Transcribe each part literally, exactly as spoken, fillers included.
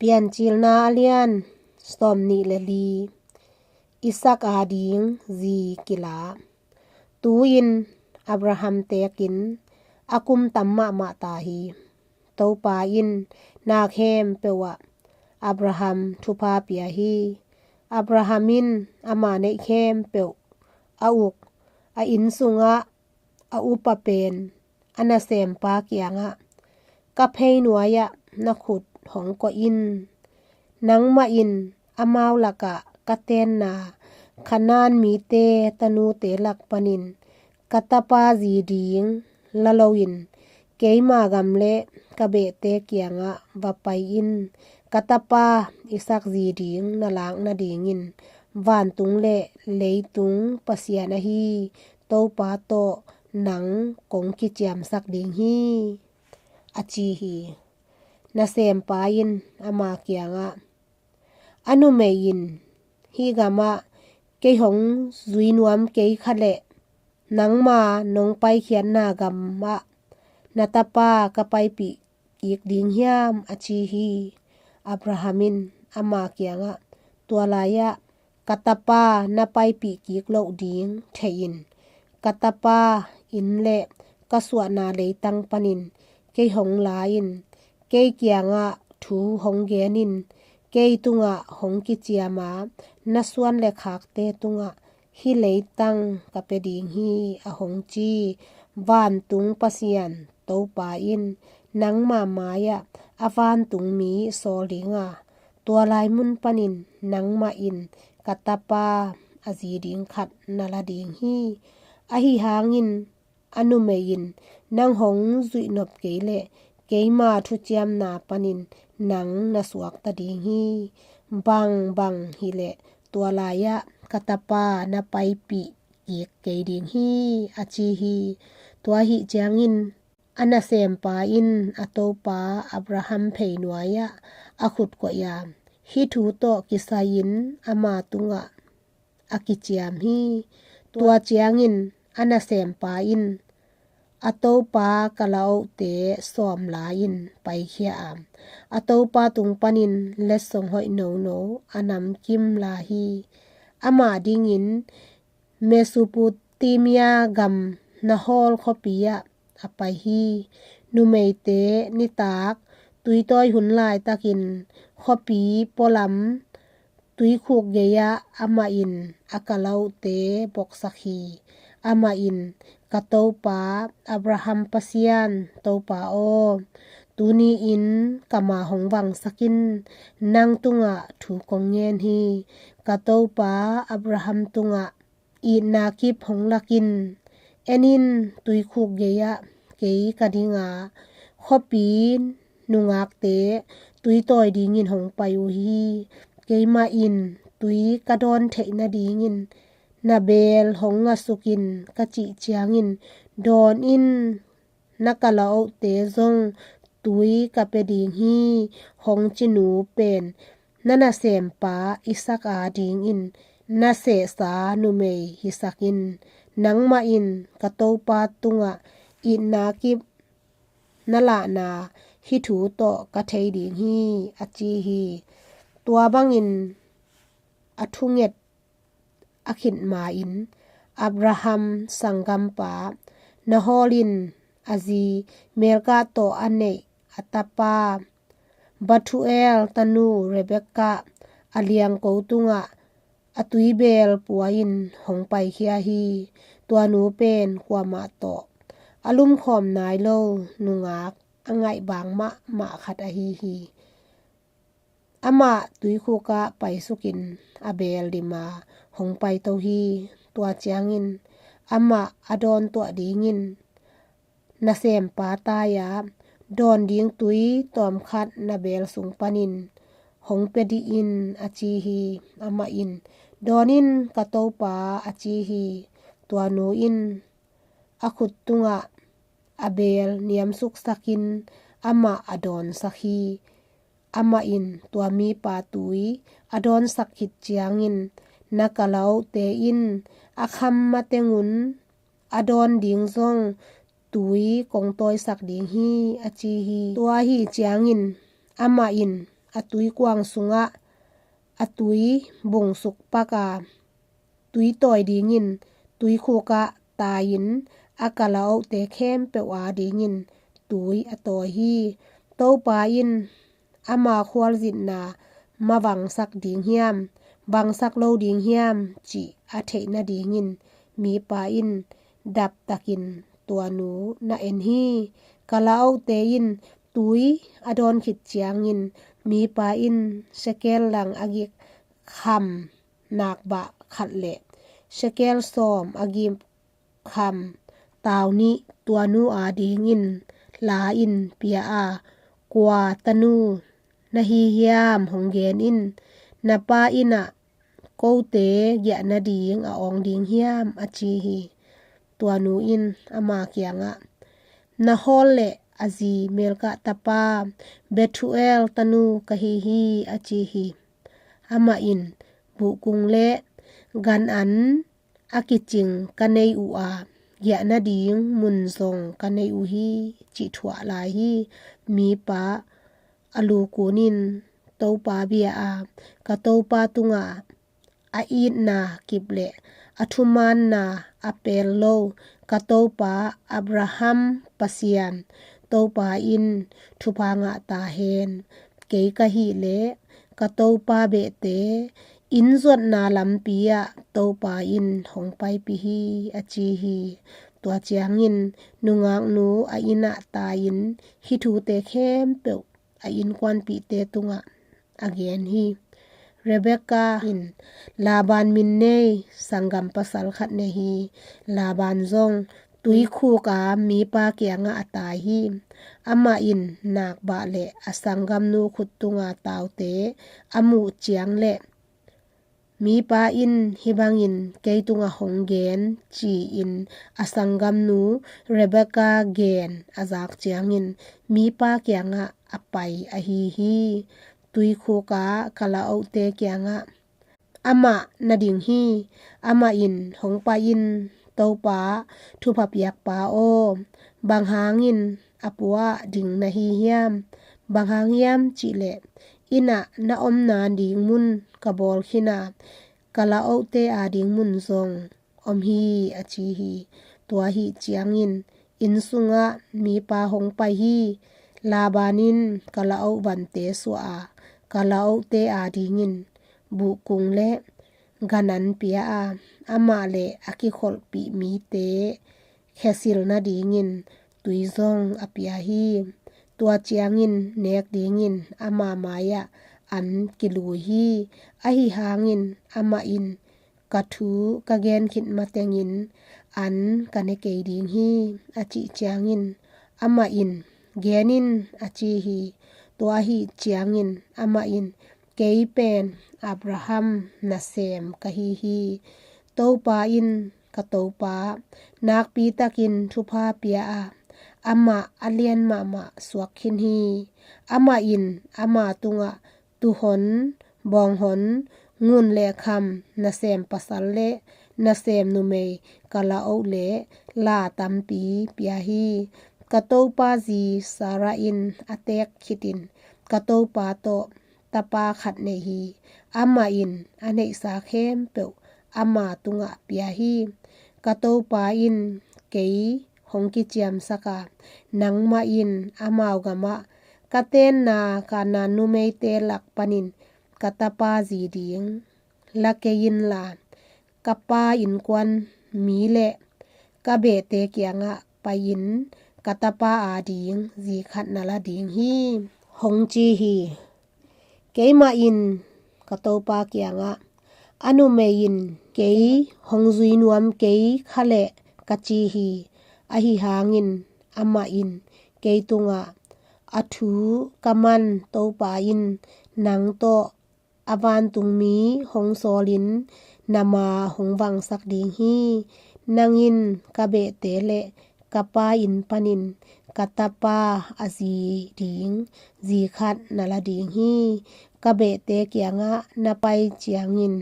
Piancilna a lian sawm nih le li. Isak a ding zi kila. Tu-in Abraham tekin a kum tam mahmah ta hi. Topa in na khempeuh ah Abraham thupha pia hi. Abraham in ama neih khempeuh, a uk, a inn sungah a upa pen a nasempa kiangah, "Ka pheinuai-ah na khut hong koih in. Nangmah in amau lakah ka tenna Kanaan mite tanute lak panin ka tapa zi ding la loin keima gam le ka behte kiangah va pai in. Ka tapa Isak zi ding na lak nadingin vantung le leitung Pasian ahi Topa tawh nang kong kiciamsak ding hi," a ci hi. Nasempa in ama kiangah, "A numei in hih gamah kei hong zui nuam kei kha leh, nangma nong paikhiatna gamah na tapa ka paipih kik ding hiam?" a ci hi. Abraham in ama kiangah, "Tua lai-ah ka tapa na paipih kik loh ding thei-in, ka tapa inn le ka suahna leitang panin kei hong la in, kei kiangah thu hong gen in, kei tungah hong kiciam a, na suan le khakte tungah hih leitang ka pia ding hi," a hong ci. "Vantung Pasian Topa in nangma mai-ah a vantung mi sawl ding a, tua lai mun panin nangmah in ka tapa a zi ding khat na la ding hi. Ahi hangin a numei in nang hong zuih nop kei leh keima thuciamna panin nang na suakta ding hi. Bangbang hileh tua lai-ah ka tapa na paipih kik kei ding hi," a ci hi. Tua ahih ciangin a nasempa in a topa Abraham pheinuai-ah a khut koih a, hih thu tawh kisai-in ama tungah a kiciam hi. Tua ciangin a nasempa in a topa kalaohte sawm la-in paikhia a, a topa tung panin letsong hoih nono a namkim la hi. Amah dingin Mesopotamia gam Nahor khuapi-ah a pai hi. Numeite nitak tuitawi hun laitakin khuapi pualam tuikhuk gei-ah amah in a kalaohte boksak hi. Amah in, "Ka topa Abraham Pasian, Topa aw, tuni-in ka ma hong vangsak in, nang tungah thu kong ngen hi. Ka topa Abraham tungah itna kip hong lak in. En in, tuikhuk gei-ah kei ka ding a, khuapi nungakte tui tawi dingin hong pai uh hi. Keimah in tui ka dawn theih nadingin na beel hong ngasukin ka cih ciangin, dawn in, na kalaohte zong tui ka pia ding hi," hong ci nu pen na nasempa Isak a dingin na sehsa numei hisak in. Nangmah in ka topa tungah itna kip na lahna hih thu tawh ka thei ding hi, a ci hi. Tua bangin a thunget a khit ma-in Abraham sanggampa Nahor in a zi Milkah tawh a neih a tapa Bethuel tanu Rebekah a liangko tungah a tuibeel pua-in hong paikhia hi. Tua nu pen kuamah tawh a lumkhawm nai lo nungak a ngaihbang mahmah khat ahi hi. Amah tuikhukah paisukin a beel dima hong paito hi. Tua ciangin amah a dawn tuah dingin nasempa tai-a, "Dawn ding tui tawmkhat na beel sung panin hong pia dih in," a ci hi. Amah in, "Dawn in, ka topa," a ci hi. Tua nu in a khut tungah a beel niamsuksakin amah a dawnsak hi. Amah in tua mipa tui a dawnsak khit ciangin, "Na kalaohte in a kham matengun a dawn ding zong tui kong tawisak ding hi," a ci hi. Tua ahi ciangin amah in a tuikuang sungah a tui bungsuk pak a, tui tawi dingin tuikhukah tai-in a kalaohte khempeuh a dingin tui a tawi hi. Topa in ama khualzinna mavangsak ding hiam, vangsak lo ding hiam cih a theih nadingin mipa in daptakin tua nu na en hi. Kalaohte in tui a dawn khit ciangin mipa in shekel lang a gik kham nakbah khat le shekel sawm a gik kham tau nih tua nu a dingin la-in pia a, kua tanu na hi hiam hong gen in, na pa in ah kote giah nading a awng ding hiam, a ci hi. Tua nu in ama kiangah, Nahor le a zi Milkah tapa Bethuel tanu ka hi hi, a ci hi. Amah in, Buhkung le gan an a kicing ka nei uh a, giah nading mun zong ka nei uh hi, cih thuah lai hi. Mipa a lu kunin Topa bia a, ka topa tungah a itna kip le a thumaanna a pel lo ka topa Abraham Pasian, Topa in thupha ngah ta hen. Kei ka hih leh ka topa behte inn zuatna lampi ah Topa in hong paipih hi, a ci hi. Tua ciangin nungaknu a inn ah tai-in hih thute khempeuh a innkuanpihte tungah a gen hi. Rebekah in Laban min nei sanggam pasal khat nei hi. Laban zong tuikhuk a mipa kiangah a tai hi. Amah in nakbah le a sanggamnu khut tunga taute a muh ciang le, Mipa in hih bangin kei tungah hong gen, ci-in a sanggamnu Rebekah gen a zak ciangin mipa kiangah a pai ahi hi. Tuikhuk a kalaohte kiangah, Amah na ding hi. Amah in hong pai in, Topa, thupha piakpa aw, bang hangin a puah ding na hi hiam? Bang hang hiam cihleh, inn ah na omna ding mun ka bawl khin a, kalaohte a ding mun zong om hi, a ci hi. Tua ahi ciangin inn sungah mipa hong pai hi. Laban in kalaoh vante suah a, kalaohte a dingin buhkung le ganan pia a, amah le a kikholhpih mite khesil nadingin tui zong a pia hi. Tua ciangin nek dingin ama mai-ah an kilui hi. Ahi hangin amah in, Ka thu ka gen khit matengin an ka ne kei ding hi, a cih ciangin amah in, Gen in, a ci hi. Tua ahi ciangin amah in, Kei pen Abraham nasem ka hi hi. Topa in ka topa nakpi takin thupha pia a, amah a lian mahmah suak khin hi. Amah in ama tungah tuuhon, bawnghon, ngun le kham, nasem pasal le nasem numei, kalaoh le la tampi pia hi. Ka topa zi Sarah in a teek khitin ka topa tawh tapa khat nei hi. Amah in a neihsa khempeuh ama tungah pia hi. Ka topa in kei hong kiciamsak a, nangmah in amau gamah ka tenna Kanaan numeite lak panin ka tapa zi ding la kei inla, ka pa innkuan mi le ka behte kiangah pai-in ka tapa ading zi khat na la ding hi, hong ci hi. Keimah in ka topa kiangah, A numei in kei hong zui nuam kei kha leh, ka ci hi. Ahi hangin amah in kei tungah, A thu ka man Topa in nang tawh a vantungmi hong sawlin na ma hong vangsak ding hi. Nang in ka behte le ka pa inn panin ka tapa a zi ding zi khat na la ding hi. Ka behte kiangah na pai ciangin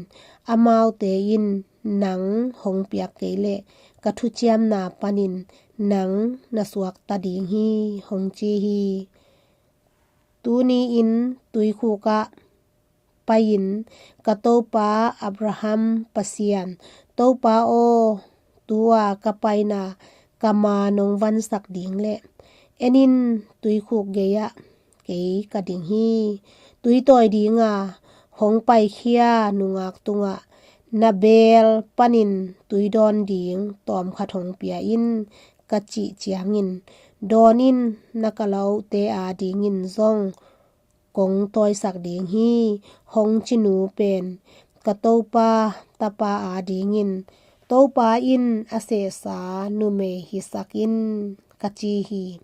amaute in nang hong piak kei leh ka thuciamna panin nang na suakta ding hi, hong ci hi. Tuni-in tuikhukah pai-in ka topa Abraham Pasian, Topa aw, tu-a ka paina ka ma nong vansak ding leh, en in, tuikhuk gei-ah kei ka ding hi. Tuitawi dinga hong paikhia nungak tungah na beel panin tui dawn ding tawmkhat hong pia in, ka cih ciangin, dawn in, na kalaohte adingin zong kong tawisak ding hi, hong ci nu pen ka topa tapa adingin Topa in a sehsa numei hisak in, ka ci hi.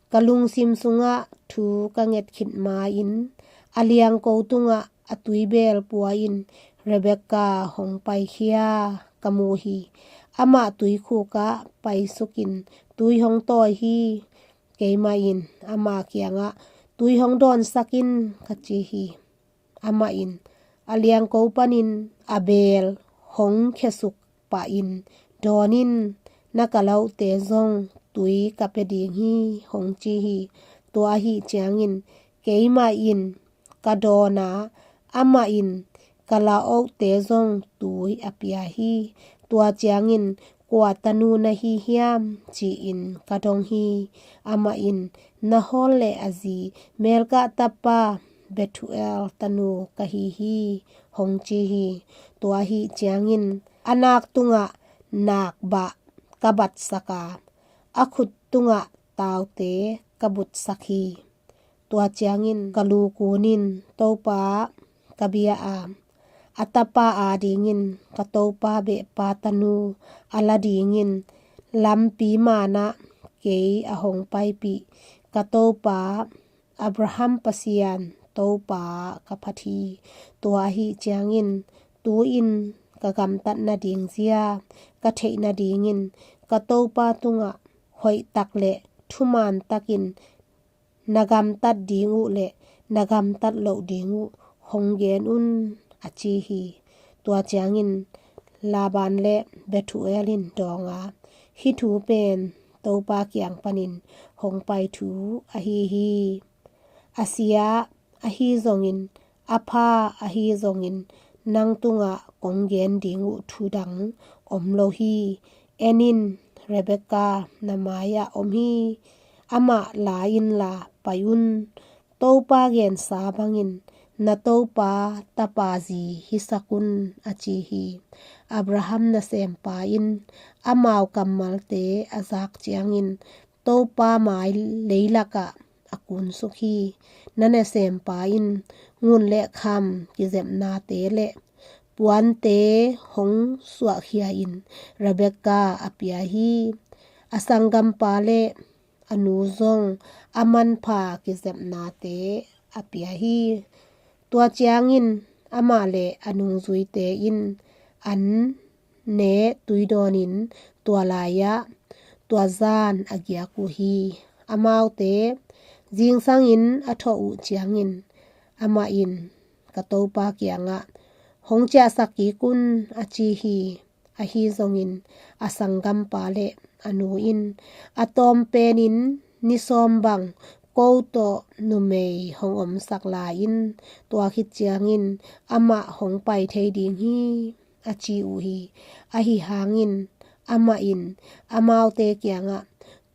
Ka lungsim sungah thu ka nget khit ma-in a liangko tungah a tuibeel pua-in Rebekah hong paikhia ka mu hi. Amah tuikhukah paisukin tui hong tawi hi. Keimah in ama kiangah, tui hong dawnsak in, ka ci hi. Amah in a liangko panin a beel hong khiasuk pahin, dawn in, na kalaohte zong tui ka pia ding hi, hong ci hi. Tua ahih ciangin keimah in ka dawn a, amah in ka lauhte zong tui a pia hi. Tua ciangin, kua tanu na hi hiam, ci-in ka dong hi. Amah in, Nahor le a zi Milkah tapa Bethuel tanu ka hi hi, hong ci hi. Tua ahih ciangin a nak tungah nakbah ka batsak a, a khut tungah taute ka butsak hi. Tua ciangin ka lu kunin Topa ka bia a, a tapa adingin ka topa behpa tanu a la dingin lampi manah kei a hong paipih ka topa Abraham Pasian Topa ka phat hi. Tua ahih ciangin tu-in ka gamtat nading zia ka theih nadingin ka topa tungah hoihtak le thuman takin na gamtat ding uh le na gamtat loh ding uh hong gen un, a ci hi. Tua ciangin Laban le Bethuel in dawng a, hih thu pen Topa kiang panin hong pai thu ahi hi. A sia ahi zongin, a pha ahi zongin, nang tungah kong gen ding uh thu dang om lo hi. En in, Rebekah na mai-ah om hi. Amah la inla pai un. Topa gensa bangin na topa tapa zi hisak un, a ci hi. Abraham nasempa in amau kammalte a zak ciangin Topa mai leilakah a kunsuk hi. Na nasempa in ngun le kham kizepnate le puante hong suahkhia-in Rebekah a pia hi. A sanggampa le a nu zong a manpha kizepnate a pia hi. Tua ciangin amah le a nungzuite in an ne tui dawnin tua lai-ah tua zan a giak uh hi. Amaute zingsangin a thawh uh ciangin amah in ka topa kiangah, hong ciahsak kik un, a ci hi. Ahi zongin a sanggampa le a nu in a tawm penin ni sawm bang ko tawh numei hong omsak lai in, tua khit ciangin amah hong pai thei ding hi, a ci uh hi. Ahi hangin amah in amaute kiangah,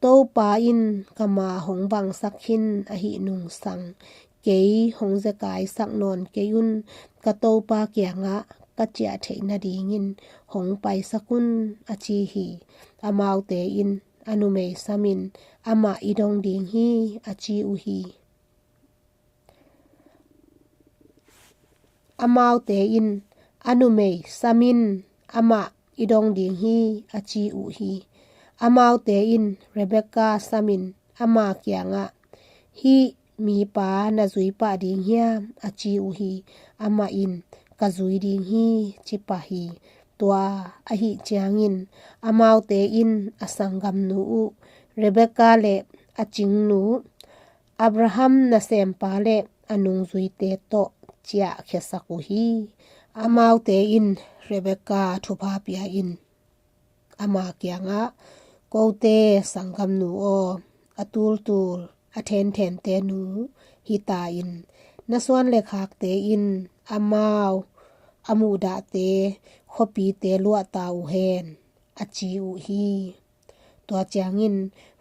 Topa in ka ma hong vangsak khin ahih nungsang kei hong zekaisak nawn kei un, ka topa kiangah ka ciah theih nadingin hong paisak un, a ci hi. Amaute in a numei samin amah i dong ding hi, a ci uh hi. Amaute in a numei samin amah i dong ding hi, a ci uh hi. Amaute in Rebekah samin ama kiangah, hih mipa na zui pah ding hiam, a ci uh hi. Amah in, ka zui ding hi, ci pah hi. Tua ahih ciangin amaute in a sanggamnu uh Rebekah le a cingnu Abraham nasempa le a nungzuite tawh ciahkhiasak uh hi. Amaute in Rebekah thupha pia in ama kiangah, kote sanggamnu aw, a tultul a thenthente nu hi ta-in, na suanlekhakte in amau a muhdahte khuapite luahta uh hen, a ci uh hi. Tua ciangin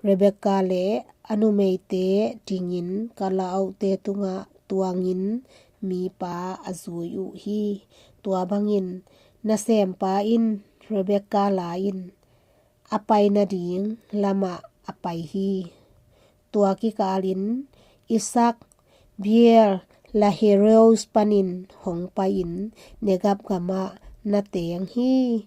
Rebekah le a numeite dingin kalaohte tungah tuangin mipa a zui uh hi. Tua bangin nasempa in Rebekah la-in a pai nading lamah a pai hi. Tua kikalin Isaac Beer Lahai-roi panin hong pai-in Negeb gamah na teng hi.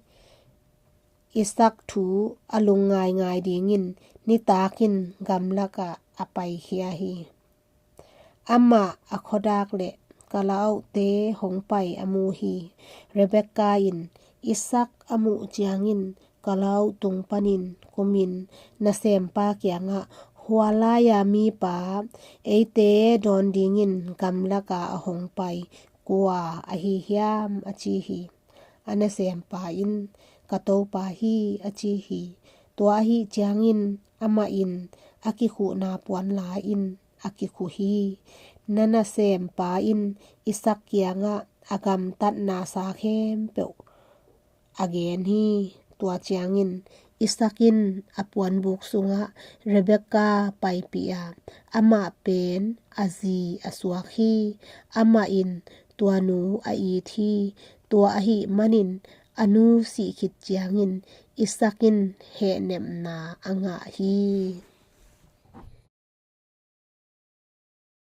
Isaac thu a lungngaingai dingin nitakin gamlakah a paikhia hi. Amah a khuadak le kalaohte hong pai a mu hi. Rebekah in Isaac a muh ciangin kalaoh tung panin kumin nasempa kiangah, "Hua lai-a mipa eite dawn dingin gamlakah a hong pai kua ahi hiam?" a ci hi. A nasempa in, "Ka topa hi," a ci hi. Tua ahih ciangin amah in a kikhuhna puan la-in a kikhu hi. Na nasempa in Isaac kiangah a gamtatnasa khempeuh a gen hi. Tua ciangin Isaac in a puanbuk sungah Rebekah paipih a, amah pen a zi a suak hi. Amah in tua nu a it hi. Tua ahih manin a nu sih khit ciangin Isaac in hehnemna a ngah hi.